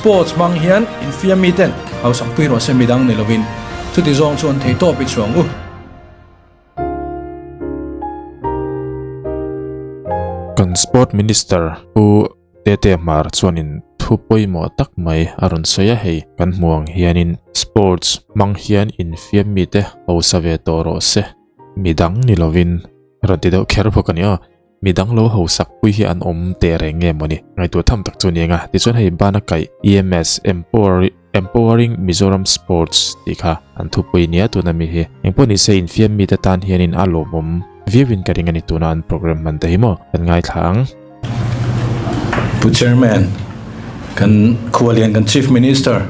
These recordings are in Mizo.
Sports hmang hian infiam miten hausak pui rawh se midang ni lovin chuti zawng chuan theihtawp i chhuang u. Kan Sport Minister Pu Tete Hmar chuanin thu pawimawh tak mai a rawn sawi a, hei kan hmu ang hianin sports hmang hian infiam mite hausa ve tawh rawh se, midang ni lovin rawn ti deuh kher bawk a ni aw. Midang lo hausak pui hi an awm teh reng nge mawni? Ngaihtuah tham tak chu ni eng a, tichuan hei bana kaih EMS, Empowering Mizoram Sports tih kha an thupui nia tuna mi hi. Engpawh nise infiam mite tan hianin a lawmawm viauin ka ring a ni tuna an program hman te hi maw kan ngaithla ang. Pu Chairman, kan khualian kan Chief Minister,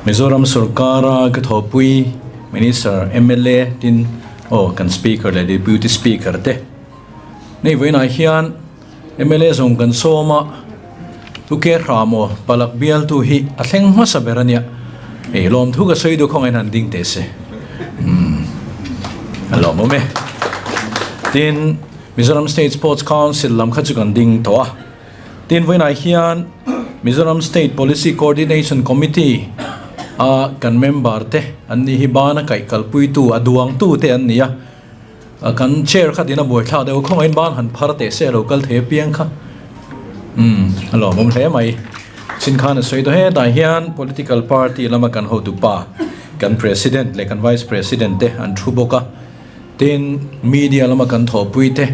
Mizoram sorkara ka thawhpui Minister, mla tin aw kan Speaker leh Deputy Speaker te, Nei vawiinah hian mla zawng kan sawm a, Tuke Hramaw palak bialtu hi a thleng hmasa ber a nia. Ei lawmthu ka sawi duh khawngaih in han ding teh se. Umm a lawmawm e. Tin, Mizoram State Sports Council lam kha chu kan ding tawh a. Tin, vawiinah hian Mizoram State Policy Coordination Committee a kan member te an ni hi bana kaih kalpuitu a duangtu te an ni a. A kan chair kha tina buai thlak deuh khawngaihin ban han phar teh se a lo kal thei apiang kha umm a lawmawm hle mai. Chin khan a sawi tawh hetah hian political party lama kan hotu pa kan president leh kan vice president te an thu bawk a, tin media lama kan thawhpui te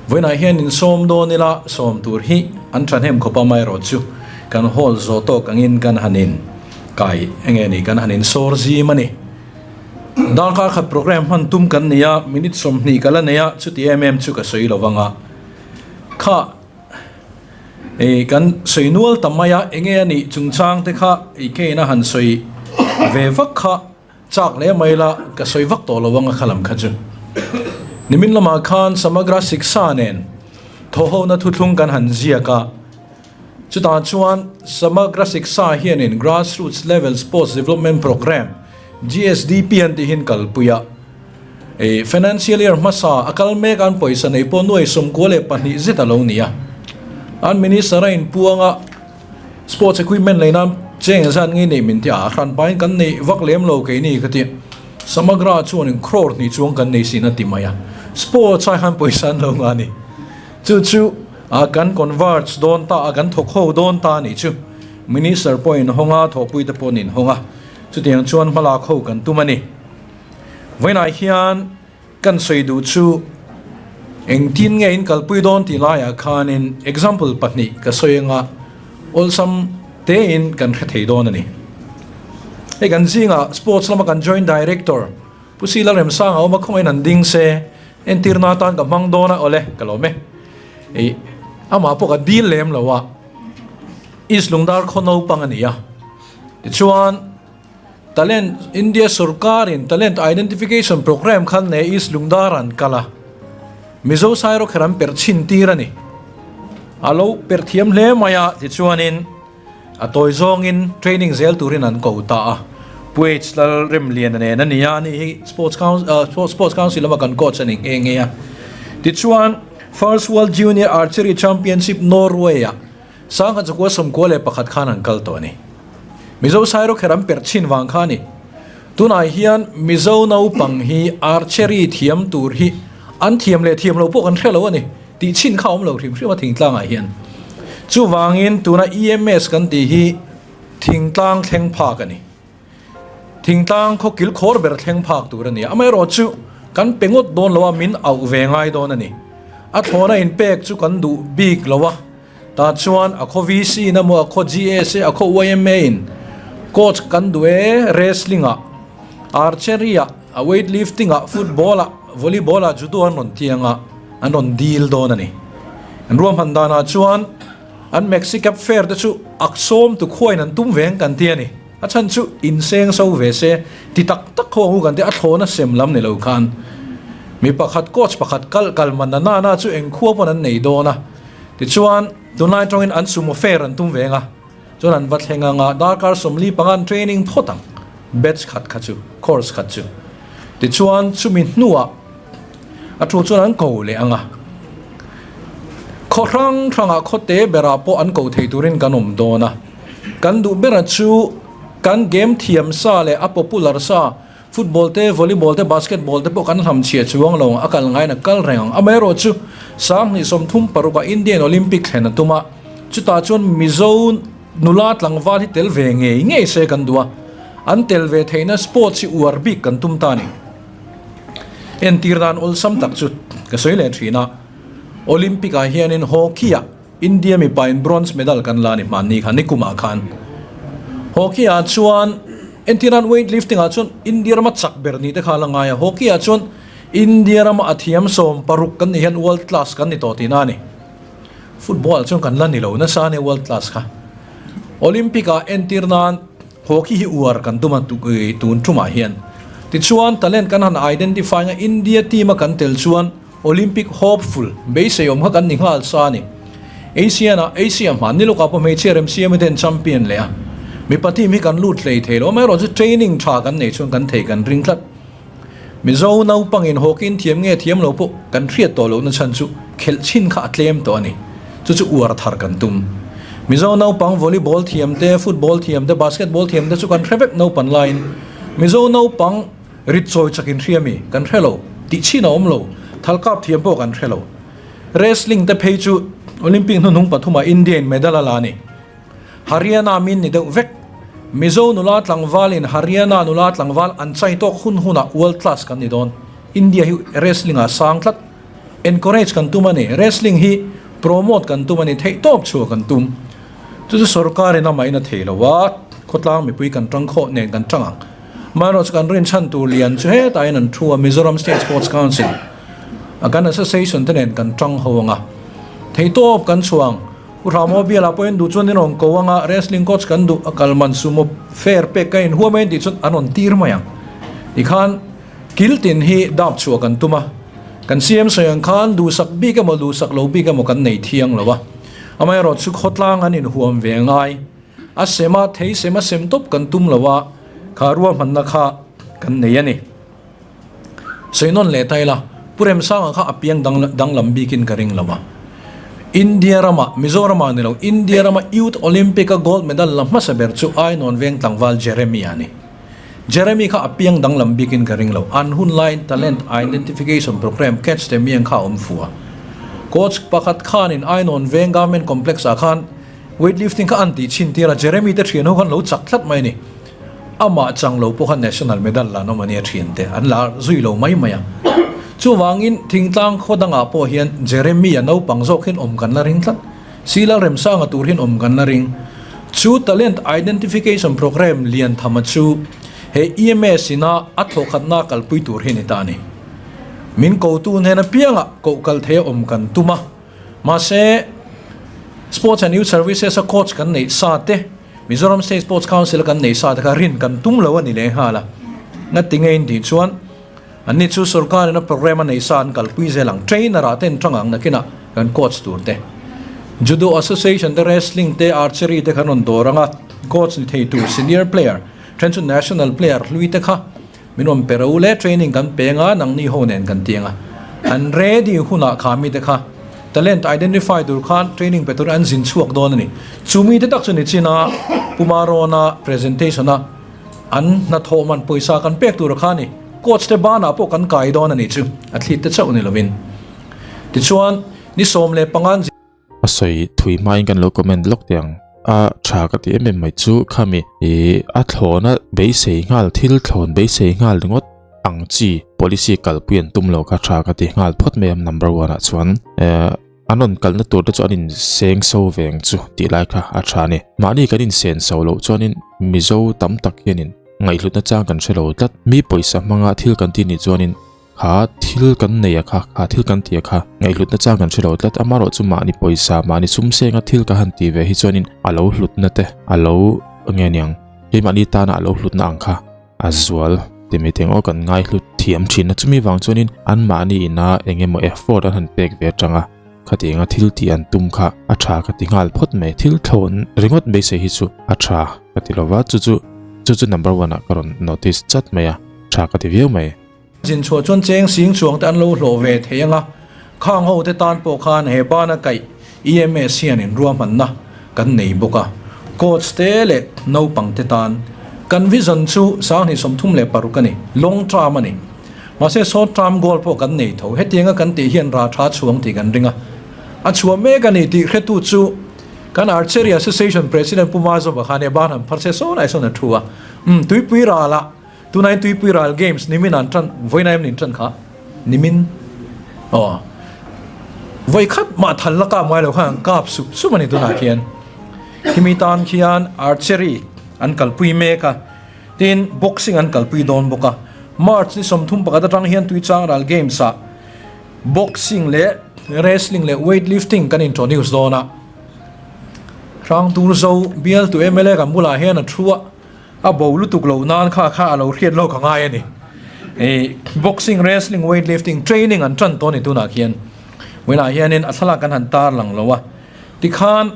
vawiinah hian insawm dawn ila sawm tur hi an thahnem khawp a amaherawhchu kan hall zawh tawk angin kan han in kai enge ni kan han insawr zim a ni. Darkar khat program hman tum kan nei a, minute 20 ka la nei a, chuti em em chu ka sawi lo vang a. Kha ei kan sawi nual ta mai a, enge a nih chungchang te kha ei kein a han sawi ve vak kha chak leh mai la, ka sawi vak tawh lo vang a kha lam kha chu. Nimin lamah khan Samagra Shiksha nen thawhhona thuthlung kan han ziak a. Chutah chuan Samagra Shiksha hianin Grassroots Level Sports Development Programme, GSDP, an tihin kalpui a. Ei financial year hmasa a kal mek an pawisa nei pawh nuai 92 zet a lo ni a. An minister a inpuang a, sports equipment lei nan cheng zat ngei neih min ti a, a hran pahin kan neih vak lem lo keini ka ti. Samagra chuanin crore hnih chuang kan nei sin a ti mai a. Sports ai khan pawisa an lo ngah a ni. Chu chu a kan converge dawn ta a, kan thawk ho dawn ta a nih chu. Minister pawh in hawng a, thawhpui te pawh an in hawng a. Chutiang chuan hmalak ho kan tum a ni. Vawiinah hian kan sawi duh chu engtin nge in kalpui dawn tih laiah khanin example pahnih ka sawi anga awlsam tein kan hre thei dawn a ni. Hei kan zingah sports lama kan joint director Pu Sila Remsanga awm a khawngaihin an ding se. Entirna atan ka hmang dawn a, awle ka lawm e. Ei, amah pawh ka dil lem lo a, East Lungdar khaw naupang a ni a. Tichuan, Talent, India sawrkarin Talent Identification Programme khan ne East Lungdar an kal a, Mizo sairawkher an perh chhin tir a ni. A lo perh thiam hle mai a, tichuanin, A tawi zawngin training zel turin an ko ta a, Pu H Lalremliana nen a ni a, ani hi Sports Council Sports Council lama kan coach a ni nghe nghe a. Tichuan, First World Junior Archery Championship Norway-ah Sangha chakua 91 khan an kal tawh a ni. Mizo sairawkher an perh chhin vang kha a ni. Tunah hian Mizo naupang hi archery thiam tur hi an thiam leh thiam lo pawh kan hre lo a ni. Tih chhin kha awm lo hrim hrim a thingtlangah hian. Chuvangin tuna EMS kan tih hi thingtlang thleng phak a ni. Thingtlang khaw kil khawr ber thleng phak tur a ni a. Amaherawhchu kan pe ngawt dawn lo a, min auh ve ngai dawn a ni. A thlawna inpek chu kan duh bik lo a. Tah chuan a khaw VC in emaw a khaw GS a khaw YMA in coach kan duh e, wrestling ah, archery ah, a weight lifting ah, football ah, volleyball ah, judo an rawn tiang a, an rawn deal dawn a ni. An ruahman danah chuan an maxi cab fare te chu ak sawm tu khuain an tum veng kan ti a ni. A chhan chu inseng so ve se ti tak tak ho ang u kan ti a, thlawna sem lam ni lo khan mi pakhat coach pakhat kal kal man na na na chu eng khua pawn an nei dawn a. Tichuan, tunlai tawngin an sumo fare an tum veng a, chuan an va thleng anga darkar 45 an training phawt ang, batch khat kha chu, course khat chu. Tichuan, chumi hnuah a thu chuan an ko leh anga, khaw hrang hrangah khaw te berah pawh an ko thei turin kan awm dawn a. Kan duh bera chu kan game thiam sa leh a popular sa, football te, volleyball te, basketball te pawh kan hlam chhia chuang lo ang, a kal ngaiin a kal reng ang. Amaherawhchu, 2036 ah Indian Olympic thlen a tum a, chutah chuan Mizo nula tlangval hi tel ve ngei ngei se kan duh a, an tel ve theihna sports hi uar bik kan tum ta a ni. Entir dan awlsam tak chu ka sawi leh thin a, Olympic ah hianin hockey ah India mipain bronze medal kan la a ni hmanni khan, nikumah khan. Hockey ah chuan entir nan weight lifting ah chuan India rama chak ber ni te kha a la ngai a, hockey ah chuan India rama a thiam 16 kan nih hian world class kan ni tawh tihna a ni. Football ah chuan kan la ni lo nasa a nia world class kha. Olympic ah entir nan hockey hi uar kan tum a tun tumah hian. Tichuan talent kan han identify nga India team a kan tel chuan Olympic hopeful beisei awm kha kan ni nghal sa a ni. Asian ah Asia hman ni lawkah pawh hmeichhia remsiam hi ten champion leh a. Mipa team hi kan lut hlei thei lo amaherawhchu training tha kan nei chuan kan thei kan ring tlat. Mizo naupangin hockey in thiam nge thiam lo pawh kan hriat tawh lohna chhan chu khelh chhin kha a tlem tawh a ni. Chu chu uar thar kan tum. Mizo naupang volleyball thiam te, football thiam te, basketball thiam te chu kan hre vek naupan laiin Mizo naupang Rit chawi chak in hria mi? Kan hre lo. Tih chhin a awm lo. Thal kap thiam pawh kan hre lo. Wrestling te phei chu Olympic hnuhnung pathumah India in medal a la a ni. Haryana min ni deuh vek. Mizo nula tlangval in Haryana nula tlangval an chai tawk hun hunah world class kan ni dawn. India hi wrestling ah sang tlat. Encourage kan tum a ni. Wrestling hi promote kan tum a ni. Theihtawp chhuah kan tum. Chu chu sorkar in amahin a thei lo a, khawtlang mipui kan tang khawh nen kan tang ang. Amaherawhchu kan rinchhan tur lian chu hetah hian an thu a, Mizoram State Sports Council a kan association te nen kan tang ho ang a. Theihtawp kan chhuang, Pu Hramo bialah pawhin duh chuan in rawn ko ang a, wrestling coach kan duh a kal man sumo fair pek ka inhuam a intih chuan an rawn tir mai ang. Tikhan kil tin hi dap chhuah kan tum a, kan CM sawi ang khan duhsak bik emaw duhsak lo bik emaw kan nei thiang lo a. Amaherawhchu khawtlang an inhuam ve ngai. A sem a, thei sem a sem tawp kan tum lo a, kha ruahmanna kha kan nei a ni. Sawi nawn leh ta ila, Pu Remsanga kha a piang danglam bikin ka ring lo a. India rama, Mizorama ni lo, India rama Youth Olympic a gold medal la hmasa ber chu Ainawn veng tlangval Jeremy a ni. Jeremy kha a piang danglam bikin ka ring lo. An hun laiin Talent Identification Programme Catch the Miang kha a awm fu a. Coach pakhat khanin Ainawn veng Government Complex ah khan Weightlifting kha an tih chhin tir a, Jeremy te thian ho khan lo chak tlat mai a ni. Amah chang lo pawh khan National Medal la an awm a nia thian te an la zui lo mai mai a. Chuvangin thingtlang khaw dangah pawh hian Jeremy a naupang zawk hian awm kan la ring tlat. Sila Remsanga tur hian awm kan la ring. Chu Talent Identification Programme lian thama chu he EMS ina a thawkhatna kalpui tur hi a ni ta a ni. Min kotu hnen apiangah koh kal theia awm kan tum a. Mahse, Sports and Youth Services a coach kan neih sa te, Mizoram State Sports Council a kan neih sa te kha rin kan tum lo a ni leh nghal a. Ngati nge in tih chuan anni chu sorkar in a programme a neih sa an kalpui zel ang, trainer ah te an tang ang nakinah kan coach tur te. Judo Association te, wrestling te, archery te kha an rawn dawr ang a, coach ni thei tur senior player, then chu national player hlui te kha Min rawn pe ro le, training kan peng a, nangni ho nen kan tiang a. An ready hunah kha mite kha talent identify tur khan training pe turin an zin chhuak dawn a ni. Chu mite tak chu ni chin a, Pu Marona presentation a an hnathawh man pawisa kan pek tur kha a ni. Coach te banah pawh kan kai dawn a ni chu, athlete te chauh ni lovin. Tichuan, ni 15 A sawi thui hmain kan lo comment lawk teh ang. A tha ka ti em em mai chu khami ih a thlawna beisei nghal thil thlawn beisei nghal ringawt ang chi policy kalpui an tum lo kha tha ka ti nghal phawt mai a number one ah chuan eh an rawn kalna tur te chu an in seng so ve ang chu tih lai kha a tha a ni. Mahni kan in sen so loh chuanin Mizo tam tak hianin ngaihhlutna chang kan hre lo tlat. Mi pawisa hmanga thil kan tih nih chuanin Kha thil kan nei a kha, kha thil kan ti a kha, ngaihhlutna chang kan hre lo tlat. Amaherawh chu mahni pawisa, mahni sum senga thil ka han ti ve hi chuanin a lo hlutna te, a lo nge niang, keimahni tana a lo hlutna ang kha a zual ti mai thei ang aw, kan ngaihhlut thiam thin a. Chumi vang chuanin anmahni ina eng emaw effort an han pek ve atanga khatianga thil tih an tum kha a tha ka ti nghal phawt mai. Thil thlawn ringawt beisei hi chu a tha ka ti lova, chu chu chu chu number one ah ka rawn notice chat mai a, tha ka ti viau mai. Zin chhuah chuan cheng sing chuang te an lo hlawh ve thei ang a, khang ho te tan pawh khan he bana kaih EMS hian in ruahmanna kan nei bawk a. Coach te leh naupang te tan kan vision chu 2036 a ni, long term a ni. Mahse short term goal pawh kan nei tho. Hetianga kan tih hian rah tha chhuang tih kan ring a, a chhuah mek a ni tih hretu chu kan Archery Association President Pu Mazawma khan e ban han phar se sawn ai sawn a thu a. Umm tuipui ral ah Tunai Tuipui Ral Games nimin an tan vawiin em nin tan kha nimin aw vawi khat mah thal la kap ngai lo khan an kap sup sup a ni tunah khian khimi tan khian archery an kalpui mek a tin boxing an kalpui dawn bawk a March ni 31 atang hian Tuichang Ral Games ah boxing leh wrestling leh weightlifting kan introduce dawn a Hrangtur zo bialtu mla kan bulah hian a thu a. A bo lutuk loh nan kha kha a lo hriat lawk a ngai a ni. Ih boxing, wrestling, weight lifting training an tan tawh a ni tunah khian. Vawiinah hianin a thlalak kan han tar lang lo a. Tikhan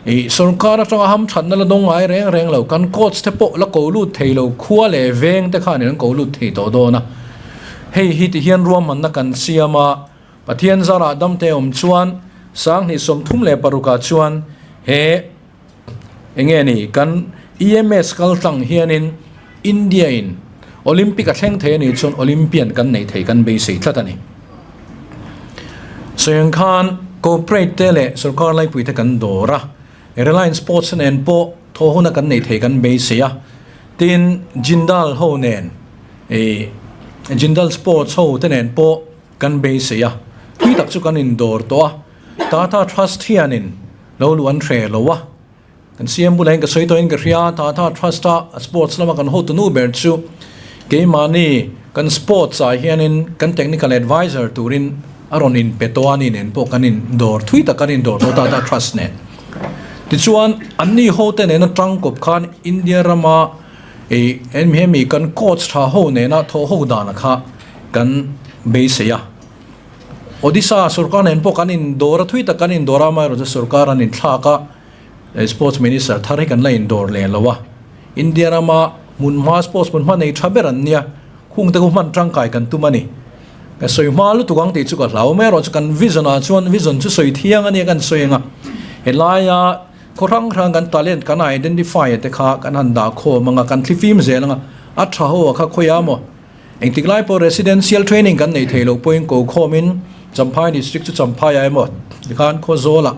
ih sorkar atanga hamthatna la dawng ngai reng reng lo kan coach te pawh la ko lut thei lo khua leh veng te khanin an ko lut thei tawh dawn a. Hei hi tihian ruahmanna kan siam a, Pathian zarah damte awm chuan 2036 ah chuan he Enge ni kan EMS kal tlang hianin India in Olympic a thleng thei a nih chuan Olympian kan nei thei kan beisei tlat a ni. Sawiang khan corporate te leh sorkar laipui te kan dawr a, Reliance Sports nen pawh thaw huna kan nei thei kan beisei a, tin Jindal ho nen ih Jindal Sports ho te nen pawh kan beisei a, thui tak chu kan indawr tawh a, Tata Trust hianin Lo luh an hre lo a, kan CM bulah hian ka sawi tawhin ka hria a, Tata Trust a sports lama kan hotu nu ber chu keimahni kan sports ah hianin kan technical advisor turin a rawn inpe tawh a, ani nen pawh kan indawr thui tak kan indawr tawh Tata Trust nen. Tichuan anni hote nena tangkawp khan India rama ih hemi kan coach tha ho nena thawh ho dana kha kan beisei a. Odisha sorkar nen pawh kan indawr a, thui tak kan indawr a, amaherawhchu sorkar an inthlak a, Sports Minister thar hi kan la indawr leh lo a, India rama hmunhma sports hmunhma nei tha ber an nia, khung te khu hman tangkai kan tum a ni. Ka sawi hma lutuk ang tih chu ka hlau, amaherawhchu kan vision ah chuan vision chu sawi thiang a nia kan sawi ang a, helaia khaw hrang hrang kan talent kan identify te kha kan han dah khawm ang a, kan thlifim zel ang a, a tha ho a kha khawiah maw? Engtik lai pawh residential training kan nei thei lo pawhin ko khawmin Champhai district chu Champhai ah emaw tikhan Khawzawl ah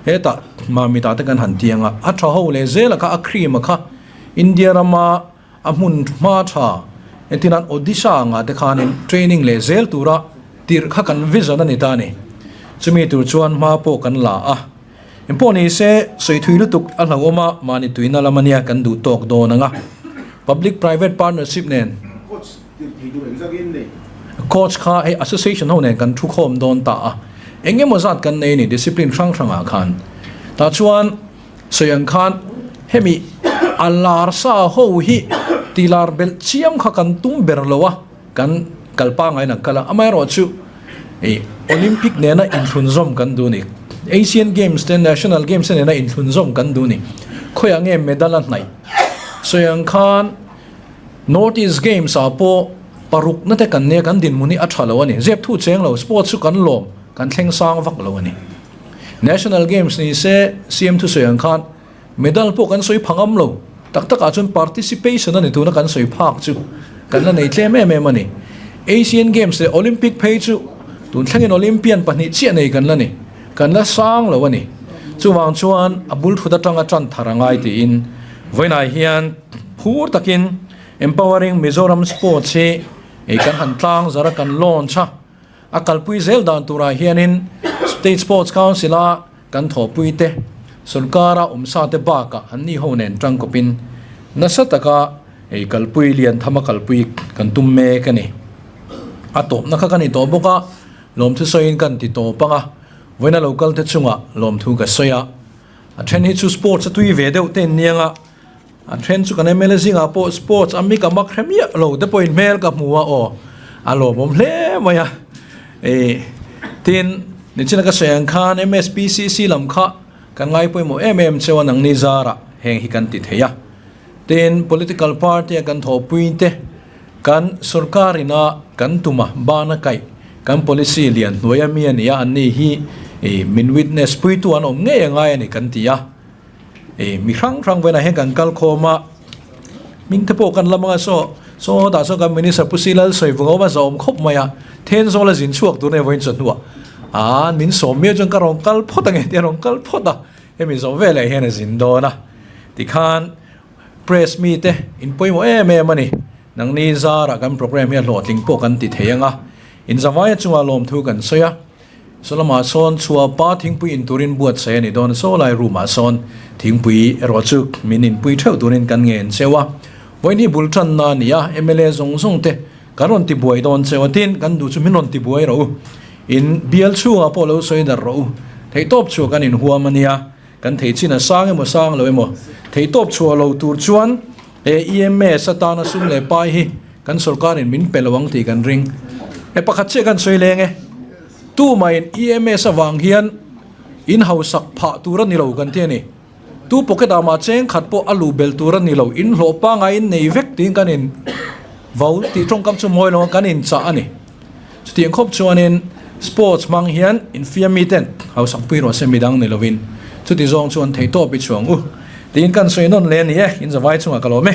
hetah Mamit ah te kan han ti ang a, a tha ho leh zel a kha a cream a kha India rama a hmun hma tha entirnan Odisha angah te khanin training leh zel tura tirh kha kan vision a ni ta a ni. Chumi tur chuan hma pawh kan la a. Engpawh ni se sawi thui lutuk a hlauhawm a, mahni tuina lam ania kan duh tawk dawn ang a. Public private partnership nen. Coach tirh thei tur engzak in nei? Coach kha hei association ho nen kan thu khawm dawn ta a, eng emaw zat kan nei a ni discipline hrang hrangah khan. Tah chuan sawi ang khan hemi a lar sa ho hi ti lar belh chiam kha kan tum ber lo a, kan kal pangai in an kal a, amaherawhchu ih Olympic nena inthlunzawm kan duh a ni. Asian Games te National Games te nena inthlunzawm kan duh a ni. Khawiah nge medal a hnaih? Sawi ang khan North East Games ah pawh paruk na te kan nia kan dinhmun hi a tha lo a ni. Zep thu cheng lo sports chu kan lawm kan thleng sang vak lo a ni. National Games ni se CM thusawi ang khan Medal pawh kan sawi pha ngam lo. Tak takah chuan participation a ni tuna kan sawi phak chu kan la nei tlem em em a ni. Asian Games leh Olympic phei chu tun thlengin Olympian pahnih chiah nei kan la ni. Kan la sang lo a ni. Chuvang chuan a bul thut atanga tan thar a ngai tiin vawiinah hian phur takin Empowering Mizoram Sports hi kan han tlang zar a kan launch a. A kalpui zel dan turah hianin State Sports Council a kan thawhpui te, sorkara awmsa te bakah an ni ho nen tangkawpin nasa taka ei kalpui lian tham a kalpui kan tum mek a ni. A tawpna kha ka ni tawh bawk a, lawmthu sawiin kan ti tawp ang a, vawiina lo kal te chungah lawmthu ka sawi a. A then hi chu sports a tui ve deuh te an niang a, A then chu kan mla zingah pawh sports a mi ka mak hre miah lo te pawhin hmel ka hmu a aw a lawmawm hle mai a ih tin nichina ka sawi ang khan MSPCC lam kha kan ngai pawimawh em em cheu a nangni zarah heng hi kan ti thei a tin political party a kan thawhpui te kan sorkar ina kan tuma bana kaih kan policy lian hnuai a mi a ni a an ni hi ih min witness puitu an awm ngei a ngai a ni kan ti a. Ih mi hrang hrang vawiinah hian kan kal khawm a, hming te pawh kan la mang a saw saw tah sawn kan minister Pu Silal sawi vung a awm a zawm khawp mai a, Thenzawl a zin chhuak tur a ni vawiin chawhnuah ah min sawm miau chuan ka rawn kal phawt ang e tih a rawn kal phawt a, hemi zawh veleh hian a zin dawn a tikhan press mite in pawimawh em em a ni. Nangni zarah kan program hi a hlawhtling pawh kan ti thei ang a, inzavaia chungah lawmthu kan sawi a. Saw lamah sawn chhuah pa thingpui in turin buatsaih a ni dawn a, saw lai room ah sawn thingpui erawh chu min inpui theuh turin kan ngen cheu a. Vawiin hi bul tanna a ni a, mla zawng zawng te kan rawn ti buai dawn cheu a, tin kan duh chu min rawn ti buai rawh u, in bial chhungah pawh lo sawi darh rawh u, theihtawp chhuah kan inhuam a nia, kan thei chin a sang emaw sang lo emaw, theihtawp chhuah lo tur chuan he EMS atana sum leh pai hi kan sorkarin min pe lo ang tih kan ring. E pakhat chiah kan sawi leng e. Tumahin EMS avang hian in hausak phah tur a ni lo kan ti a ni. Tu pocket ah mah cheng khat pawh a luh belh tur a ni lo. In hlawh pangai in nei vek tiin kan in vau tih tawngkam chu mawi lo a kan in chah a ni. Chutiang khawp chuanin sports hmang hian infiam miten hausak pui rawh se midang ni lovin chuti zawng chuan theihtawp i chhuang u tiin kan sawi nawn leh a ni e. In zavai chungah ka lawm e.